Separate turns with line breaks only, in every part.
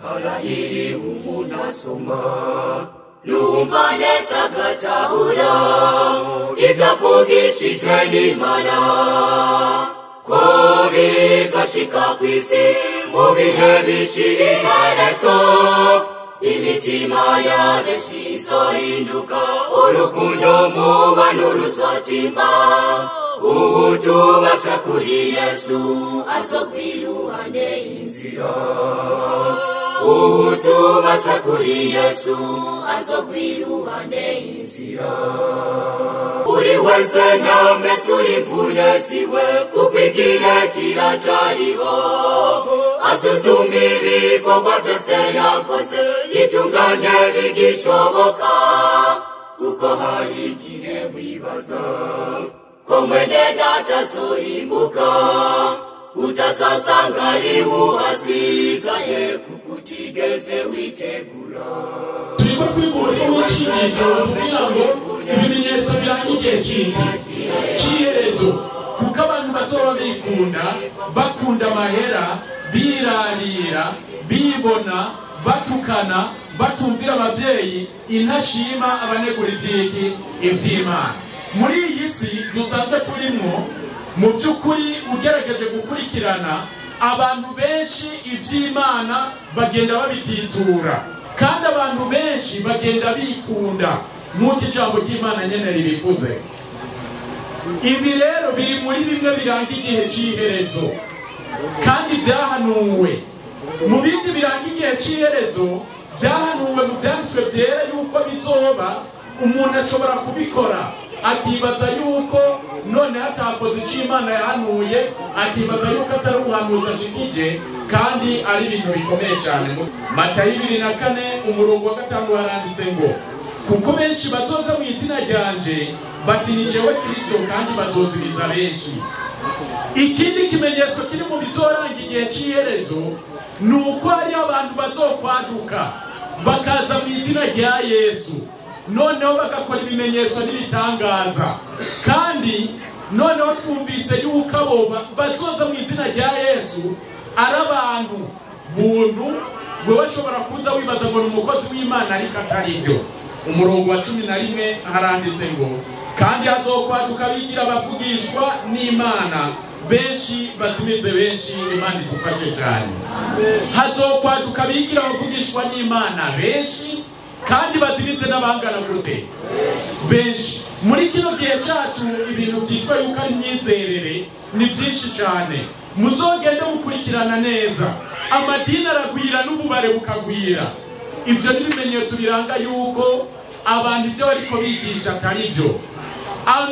Harahiri umuntu asoma numva neza agatahura ibyo avugishijwe n'Imana ko bizashika ku isi mu bihe bishira iherezo imitima ya benshi izohinduka urukundo mu bantu ruzotimba ubutumwa kuri Yesu azokwiruhande inzira ubutumwa kuri Yesu azokwiruhande inzira uri wese namesura imvune ziwe kuko igihe kiracariho asuzuma ibikorwa byose yakoze yitunganye bigishoboka kuko hari igihe wibaza ko mwene data azorimbuka utazasanga ari uhasigaye kuko utigeze witegura.
Turiko twiga uburyo bw'icigisho kugira ngo ibimenyetso biranga igihe c'iherezo, kuko abantu bazoba bikunda, bakunda amahera, birarira, bibona, batukana, batumvira abavyeyi, intashima abanegura ivyiki ivy'Imana. Muri iyi si dusanzwe turimwo, mu by'ukuri ugerageje gukurikirana abantu benshi ivy'Imana bagenda babititura, kandi abantu benshi bagenda bikunda nk'uko ijambo ry'Imana nyene ribivuze. Ibi rero biri muri bimwe biranga igihe c'iherezo kandi byahanuwe. Mu bindi biranga igihe c'iherezo byahanuwe mu vyanditswe vyera yuko bizoba, umuntu ashobora kubikora akibaza yuko none hatakoze ico Imana yahanuye, akibaza yuko atari ubuhanuzi ashikije, kandi ari ibintu bikomeye cyane. Matayo 24 umurongo wa 5 haranditse ngo kuko benshi bazoza mu izina ryanje bati ni jewe Kristo, kandi bazoziriza benshi. Ikindi kimenyetso kiri mu bizoranga igihe c'iherezo ni uko hari abantu bazokwaduka bakaza mu izina rya Yesu, noneho bagakora ibimenyetso n'ibitangaza. Kandi noneho twumvise yuko abo bazoza mu izina rya Yesu ari abantu buntu, wewe bashobora kuza wibaza ngo ni umukozi w'Imana ariko atari byo. Umurongo wa 11 haranditse ngo kandi hazokwaduka bigira abavugishwa n'Imana benshi bazimize benshi. Imana idufashe cyane. Hazokwaduka bigira abavugishwa n'Imana benshi kandi bazimize n'abangana gute benshi. Muri kino gihe cyacu ibintu byitwa yuko ari imyizerere ni byinshi cyane. Muzogende mukurikirana neza, amadini aragwira n'ububare bukagwira. Ibyo ni ibimenyetso biranga yuko abantu ibyo bariko bigisha atari byo.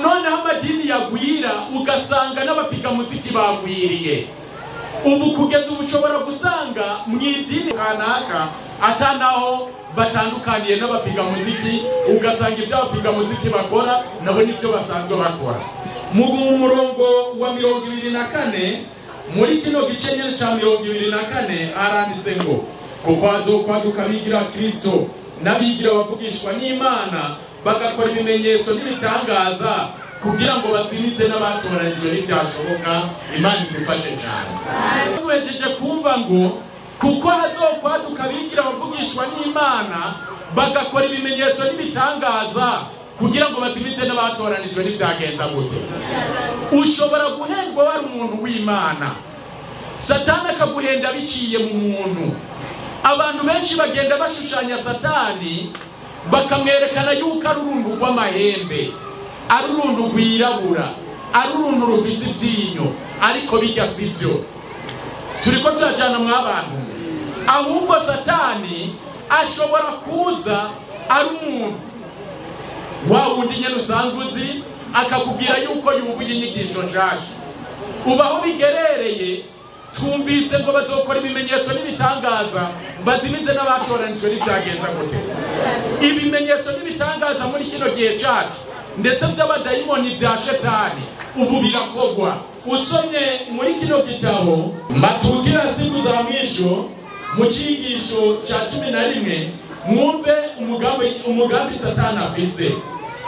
Noneho amadini yagwira ugasanga n'abapiga muziki bagwiriye. Ubu kugeza ubu ushobora gusanga mu idini kanaka atanaho batandukaniye n'abapiga muziki, ugasanga ibyo abapiga muziki bakora nabo nibyo basanzwe bakora. Mu murongo wa 24 muri kino gice nyene ca 24 aranditse ngo kuko hazokwaduka abigira Kristo n'abigira abavugishwa n'Imana bagakora ibimenyetso n'ibitangaza kugira ngo bazimize n'abatoranijwe n'ibyashoboka. Imana idufashe cyane. Tuhejeje kumva ngo kuko hazokwaduka abigira abavugishwa n'Imana bagakora ibimenyetso n'ibitangaza kugira ngo bazimize n'abatoranijwe n'ibyagenda gute. Ushobora guhendwa wari umuntu w'Imana, Satani akaguhenda biciye mu muntu. Abantu benshi bagenda bashushanya Satani bakamwerekana yuko ari uruntu rw'amahembe, ari uruntu rwirabura, ari uruntu rufise ibyinyo, ariko bijya sibyo. Turiko turajana mw'abantu. Ahubwo Satani ashobora kuza ari umuntu wa wundi nyene usanzwe uzi, akakubwira yuko yumbuye inyigisho nshasha. Ubu aho bigerereye twumvise ngo bazokora ibimenyetso n'ibitangaza bazimize n'abatoranijwe n'ibyagenza gute. Ibimenyetso n'ibitangaza muri kino gihe cyacu ndetse by'abadayimoni bya Shetani ubu birakogwa. Usomye muri kino gitabo Matukio siku za mwisho mu cigisho ca 11 mwumve umugambi Satani afise.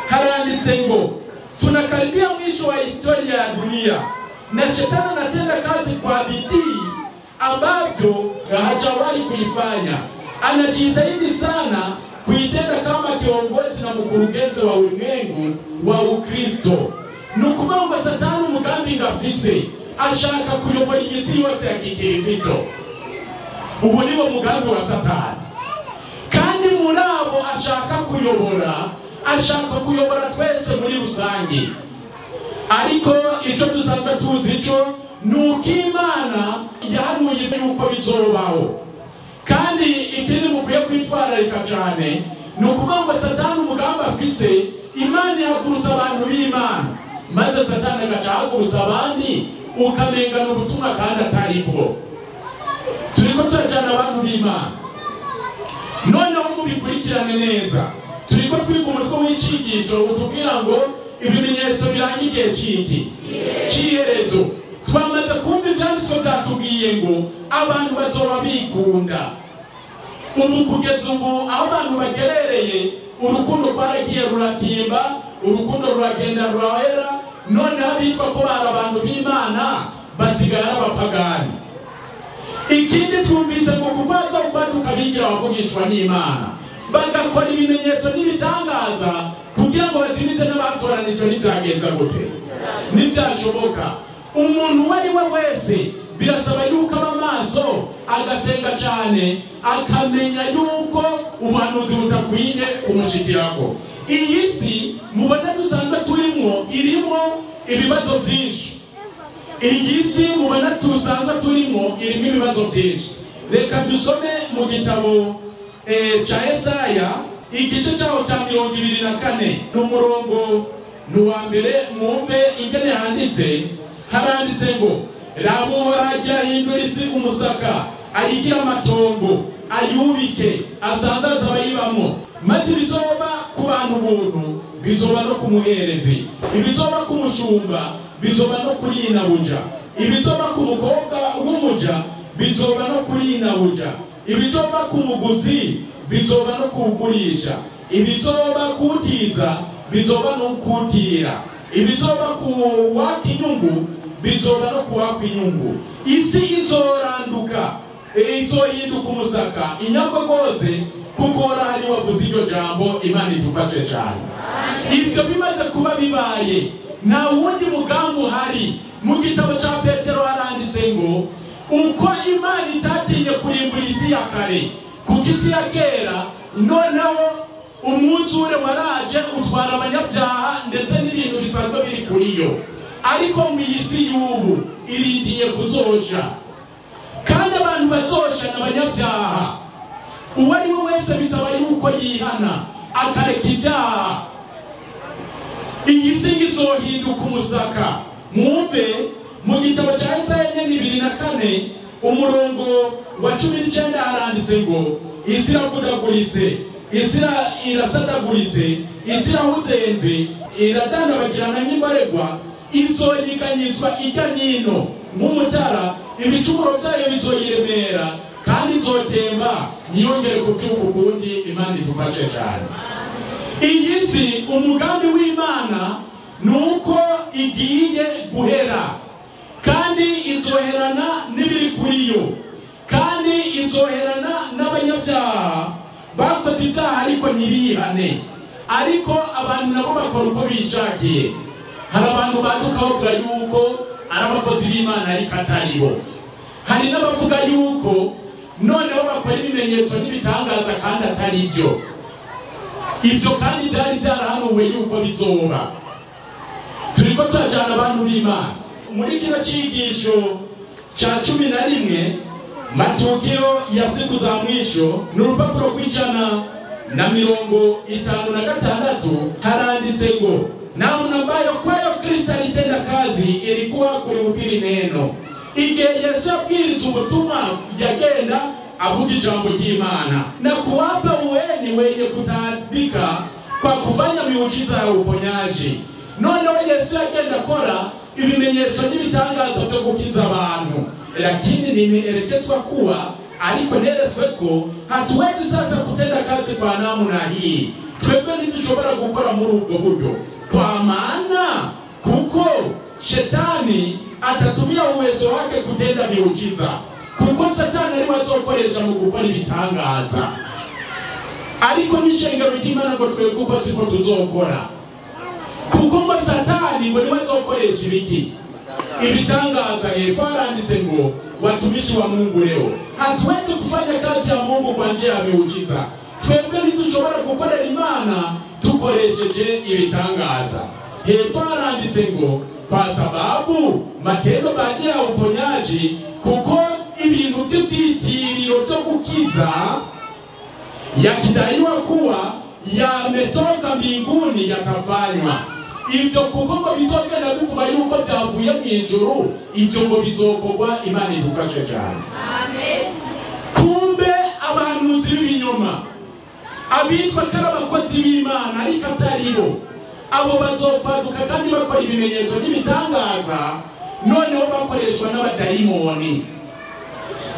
Haranditse ngo tunakaribia mwisho wa historia ya dunia na Shetani anatenda kazi kwa bidii ambavyo hajawahi kuifanya. Anajitahidi sana kuitenda kama kiongozi na mkurugenzi wa ulimwengu wa Ukristo. Nukuvuga ngo Satani umugambi ngafise ashaka kuyobora isi yose ya Gikristo. Ubu niwo mugambi wa Satani. Kandi muri abo ashaka kuyobora, ashaka kuyobora twese muri rusange. Ariko icyo dusanzwe tuzi cyo nuko Imana yahanuye yuko bizobaho. Kandi ikindi mukwiye kwitwararika cyane ni ukuvuga ngo Satani umugambi afise, Imana ihagurutsa abantu b'Imana, maze Satani agaca ahagurutsa abandi, ukamengana ubutumwa kandi atari bwo. Turiko turajana abantu b'Imana. Noneho mubikurikirane neza, turiko twiga umutwe w'icigisho utubwira ngo ibimenyetso biranga igihe c'iki c'iherezo. Twamaze kumva ivyanditswe vyatubwiye ngo abantu bazoba bikunda. Ubu kugeza ubu aho abantu bagerereye, urukundo rwaragiye ruratimba, urukundo ruragenda rurahera. Noneho abitwa ko bari abantu b'Imana basigaye ari abapagani. Ikindi twumvise ngo kuko bazokwaduka bigira abavugishwa n'Imana, bagakora ibimenyetso n'ibitangaza kugira ngo bazimize n'abatoranijwe. Ntibyagenza gute? Ntibyashoboka. Umuntu uwo ari we wese birasaba yuko aba maso, agasenga cyane, akamenya yuko ubuhanuzi butakwiye kumushikirako. Iyi si mubona dusanzwe turimo irimo ibibazo byinshi. Iyi si mubona dusanzwe turimo irimo ibibazo byinshi. Reka dusome mu gitabo ca Yesaya igice cyaho cya 24 n'umurongo n'uwa mbere, mwumve ingene handitse. Haranditse ngo raba Uhoraho ahindura isi umusaka, ayigira amatongo, ayubike, asanzaze abayibamwo. Maze ibizoba ku bantu buntu bizoba no ku muherezi, ibizoba ku mushumba bizoba no kuri inabuja, ibizoba ku mukobwa w'umuja bizoba no kuri inabuja, ibizoba ku muguzi bizoba no kugurisha, ibizoba kutiza bizoba no kutira, ibizoba ku waka inyungu bizoba no kuwaka inyungu. Isi izoranduka, izohinduka umusaka inyagwa rwose, kuko hari wavuze iryo jambo. Imana idufashe cyane. Ibyo bimaze kuba bibaye, nta wundi mugambi uhari. Mu gitabo cya Petero haranditse ngo uko Imana itatinye kurimbura isi ya kare, kuko isi ya kera noneho umwuzure waraje utwara abanyabyaha ndetse n'ibintu bisanzwe biri kuri yo. Ariko mu isi y'ubu irindiye kuzosha, kandi abantu bazosha ni abanyabyaha. Uwo ari we wese bisaba yuko yihana akareka ibyaha. Iyi si izohinduka umusaka. Mwumve mu gitabo cya Yesaya 24 umurongo wa 19 haranditse ngo isi iravudaguritse, isi irasadaguritse, isi irahuzenze, iradandabagirana nk'imbaregwa, izoyiganyizwa ijya nino nk'umutara, ibicumuro byayo bizoyiremera, kandi izotemba ntiyongere kubyuka ukundi. Imana idufashe cyane. Iyi si umugambi w'Imana ni uko igiye guhera, kandi izoherana n'ibiri kuri yo, kandi izoherana n'abanyabyaha bakoze ibyaha ariko ntibihane. Ariko abantu nabo bakora uko bishakiye. Hari abantu baduka bavuga yuko ari abakozi b'Imana ariko atari bo. Hari n'abavuga yuko noneho bakora ibimenyetso n'ibitangaza kandi atari byo. Ibyo kandi byari byarahanuwe yuko bizoba. Turiko turajana abantu b'Imana. Muri kino cigisho ca 11 matukio ya siku za mwisho, ni urupapuro rw'156 haranditse ngo namna ambayo kwayo Kristo alitenda kazi ilikuwa kulihubiri neno. Igihe Yesu abwiriza ubutumwa yagenda avuga ijambo ry'Imana na kuwapa uweni wenye kutaabika kwa kufanya miujiza ya uponyaji. Noneho Yesu yagenda akora ibimenyetso n'ibitangaza byo gukiza abantu, lakini nimeelekezwa kuwa ariko neretswe ko hatuwezi sasa kutenda kazi kwa namna hii. Twebwe ntidushobora gukora muri ubwo buryo, kwa maana kuko shetani atatumia uwezo wake kutenda miujiza, Kuko Satani ariwe azokoresha mu gukora ibitangaza. Ariko n'ishengero ry'Imana ngo twebwe uko siko tuzokora. Kuko ngo Satani ngo niwe azokoresha ibiki? Ibitangaza. Hepfo haranditse ngo watumishi wa Mungu leo hatuwezi kufanya kazi ya Mungu kwa njia ya miujiza. Twebwe ntidushobora gukorera Imana dukoresheje ibitangaza. Hepfo haranditse ngo kwa sababu matendo baada ya uponyaji, kuko ibintu by'ibyitiriro byo gukiza yakidaiwa kuwa yametoka mbinguni yakafanywa. Ibyo kuko ngo bizogenda bivuga yuko byavuye mu ijuru, ibyo ngo bizokorwa. Imana idufashe cyane.
Amen.
Kumbe abahanuzi b'ibinyoma, abitwa ko ari abakozi b'Imana ariko atari bo, abo bazokwaduka kandi bakora ibimenyetso n'ibitangaza, noneho bakoreshwa n'abadayimoni.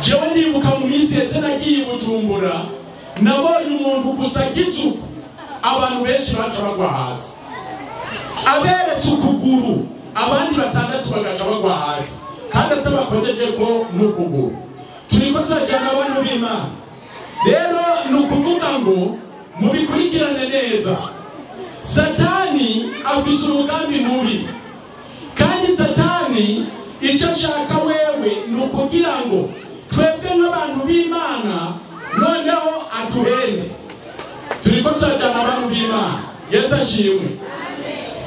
Jewe ndibuka mu minsi iheze nagiye i Bujumbura, nabonye umuntu gusa agize uko, abantu benshi baca bagwa hasi. Aberetse ukuguru, abandi batandatu bagaca bagwa hasi, kandi atabakojeje ko n'ukuguru. Turiko turajyana abantu b'Imana. Rero ni ukuvuga ngo mubikurikirane neza. Satani afise umugambi mubi, kandi Satani icyo ashaka wewe ni ukugira ngo twebwe nk'abantu b'Imana noneho aduhende. Turiko turajyana abantu b'Imana. Yesu ashimwe.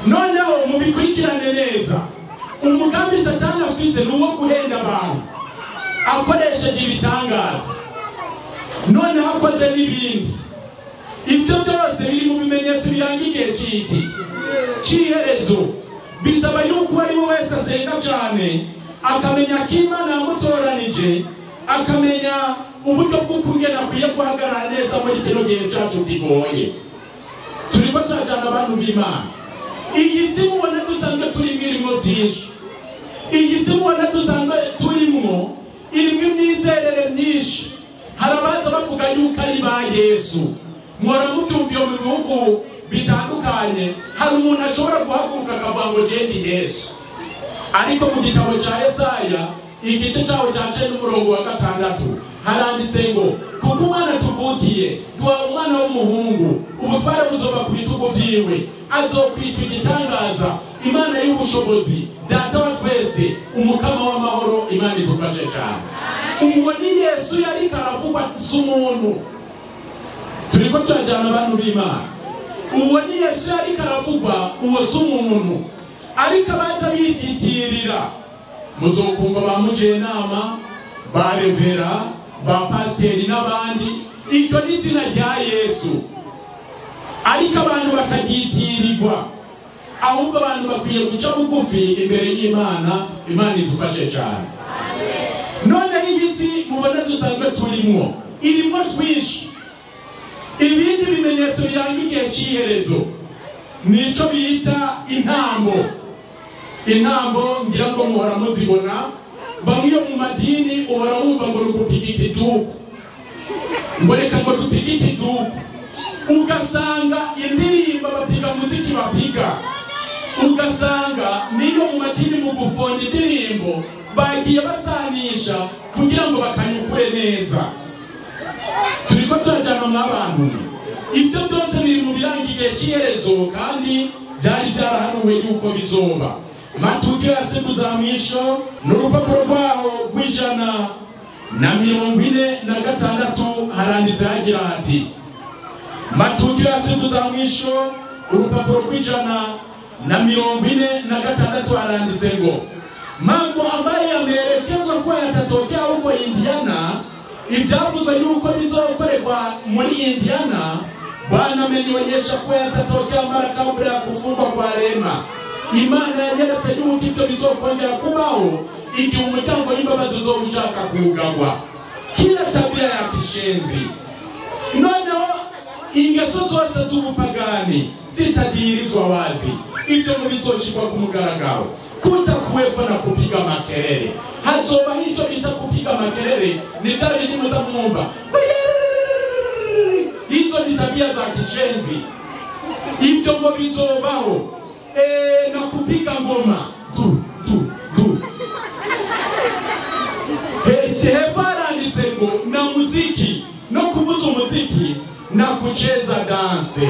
Noneho mubikurikirane neza. Umugambi Satani afise ni uwo guhenda abantu akoresheje ibitangaza, noneho akoze n'ibindi. Ibyo byose biri mu bimenyetso biranga igihe cy'iki cy'iherezo. Bisaba yuko uwo ari we wese asenga cyane, akamenya ko Imana yamutoranije, akamenya uburyo bw'ukungene akwiye guhagarara neza muri kino gihe cyacu kigoye. Turiko turajyana abantu b'Imana. Iyi si mubona dusanzwe turimo irimo byinshi. Iyi si mubona dusanzwe turimo irimo imyizerere myinshi. Hari abaza bavuga yuko ari ba Yesu. Muhora mubyumva iyo mu bihugu bitandukanye, hari umuntu ashobora guhaguruka akavuga ngo je ndi Yesu. Ariko mu gitabo cya Yesaya igice cyaho cya 9 umurongo wa 6 haranditse ngo kuko umwana tuvukiye duhawe umwana w'umuhungu, ubutware buzoba ku bitugu vyiwe, azokwitwa igitangaza, Imana y'ubushobozi, Data wa twese, umukama w'amahoro. Imana idufashe cyane. Uwo ni Yesu yariko aravugwa, si umuntu. Turiko turajyana abantu b'Imana. Uwo ni Yesu yariko aravugwa, uwo si umuntu. Ariko abaza biyitirira, muzokumva ba mujenama, ba revera, ba pasiteri n'abandi, iryo ni izina rya Yesu. Ariko abantu bakaryitirirwa. Ahubwo abantu bakwiye guca bugufi imbere y'Imana. Imana idufashe cyane. Noneho iyi si mubona dusanzwe turimwo irimo twinshi. Ibindi bimenyetso biranga igihe cy'iherezo nico bita intambo. Intambo ngira ngo muhora muzibona. Bamwe iyo mu madini uhora wumva ngo ni ugupiga ikiduku, ngo reka ngo dupige ikiduku. Ugasanga indirimbo bapiga, muziki bapiga, ugasanga niyo mu madini mu gufonda indirimbo bagiye basanisha kugira ngo bakanyukure neza. Turiko turajyana n'abantu. Ibyo byose biri mu biranga igihe cy'iherezo, kandi byari byarahanuwe yuko bizoba. Matukio ya siku za mwisho, n'urupapuro rwaho rw'146 haranditse hagira hati: Matukio ya siku za mwisho, urupapuro rw'146 haranditse ngo mambo ambayo yameelekezwa kuwa yatatokea huko Indiana, ibyavuzwe yuko bizokorerwa muri Indiana, Bwana amenionyesha kuwa yatatokea mara kabla ya kufungwa kwa rehema. Imana yanyeretse yuko ibyo bizokongera kubaho igihe umuryango w'imbabazi uzoba ushaka kugarwa. Kila tabia ya kishenzi, noneho ingeso zose z'ubupagani zitadihirizwa wazi, ibyo ngo bizoshikwa ku mugaragaro. Kutakuwepo na kupiga makelele. Hazoba hicho bita kupiga makelele, ni vya bindi muza mwumva. Hizo ni tabia za kishenzi. Ibyo ngo bizobaho. Na kupiga ngoma du du du. Hepfo haranditse ngo na muziki, no kuvuza umuziki na kucheza danse,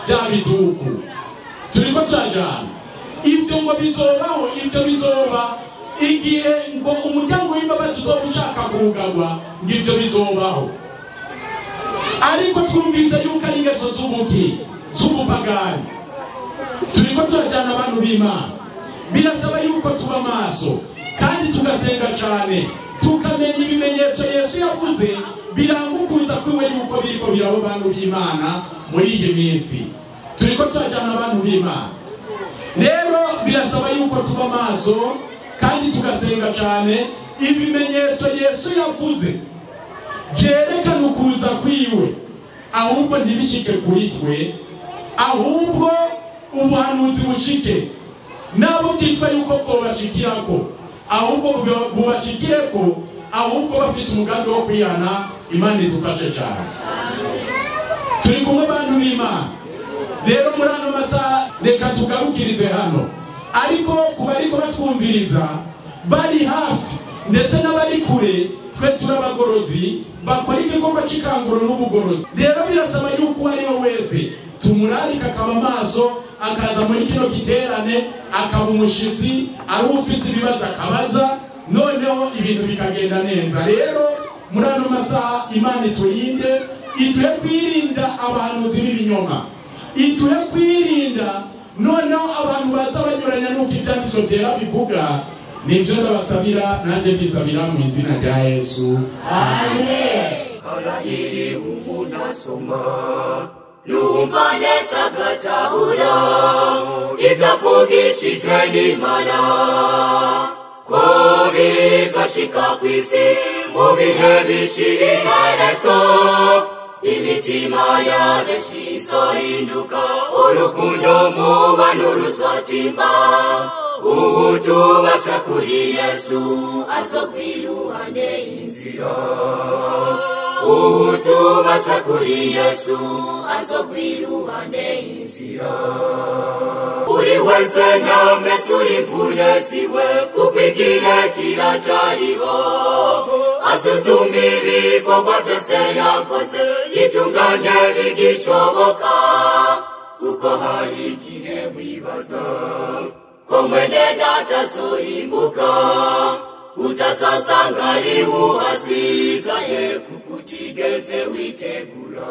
bya biduku. Turiko turajana. Ibyo ngo bizobaho, ibyo bizoba igihe ngo umuryango w'imbabazi uzoba ushaka kuwugagwa, ngo ibyo bizobaho. Ariko twumvise yuko ari ingeso z'ubuki, z'ubupagani. Turiko turajana abantu b'Imana. Birasaba yuko tuba maso kandi tugasenga cyane, tukamenya ibimenyetso Yesu yavuze biranga ukuza kwiwe yuko biriko biraba abantu b'Imana muri iyi minsi. Turiko turajana abantu b'Imana. Rero birasaba yuko tuba maso kandi tugasenga cyane. Ibimenyetso Yesu yavuze byerekana ukuza kwiwe, ahubwo ntibishike kuri twe, ahubwo ubuhanuzi bushike nabo byitwa yuko bwobashikirako, ahubwo bubashikireko, ahubwo bafise umugambi wo kwihana. Imana idufashe cyane. Turi kumwe bantu b'Imana. Rero muri ano masaha reka tugarukirize hano, ariko ku bariko batwumviriza bari hafi ndetse n'abari kure, twe turabagorozi bakora igikorwa cy'ikanguro n'ubugorozi. Rero birasaba yuko uwo ari we wese tumurarika akaba maso, akaza muri kino giterane, akaba umushitsi, ari ufise ibibazo akabaza, noneho ibintu bikagenda neza. Rero muri ano masaha Imana iturinde, iduhe kwirinda abahanuzi b'ibinyoma, iduhe kwirinda noneho abantu baza banyuranya n'uko ibyanditswe byera bivuga. Nibyo ndabasabira, nanjye mbisabira mu izina rya Yesu.
Amen. Arahiri umuntu asoma numva neza agatahura ibyo avugishijwe n'Imana, ko bizoshika kw'isi mu bihe bishira iherezo. Imitima ya benshi izohinduka, urukundo mu bantu ruzotimba. Ubu tubatse kuri Yesu azokwiruhande inzira. Ubu tubatse kuri Yesu azokwiruhande inzira. Buri wese namesura imvune ziwe, kuko igihe kiracariho. Asuzume ibikorwa byose yakoze, yitunganye bigishoboka, kuko hari igihe wibaza ko mwene data azorimbuka, utazasanga ari we uhasigaye kuko utigeze witegura.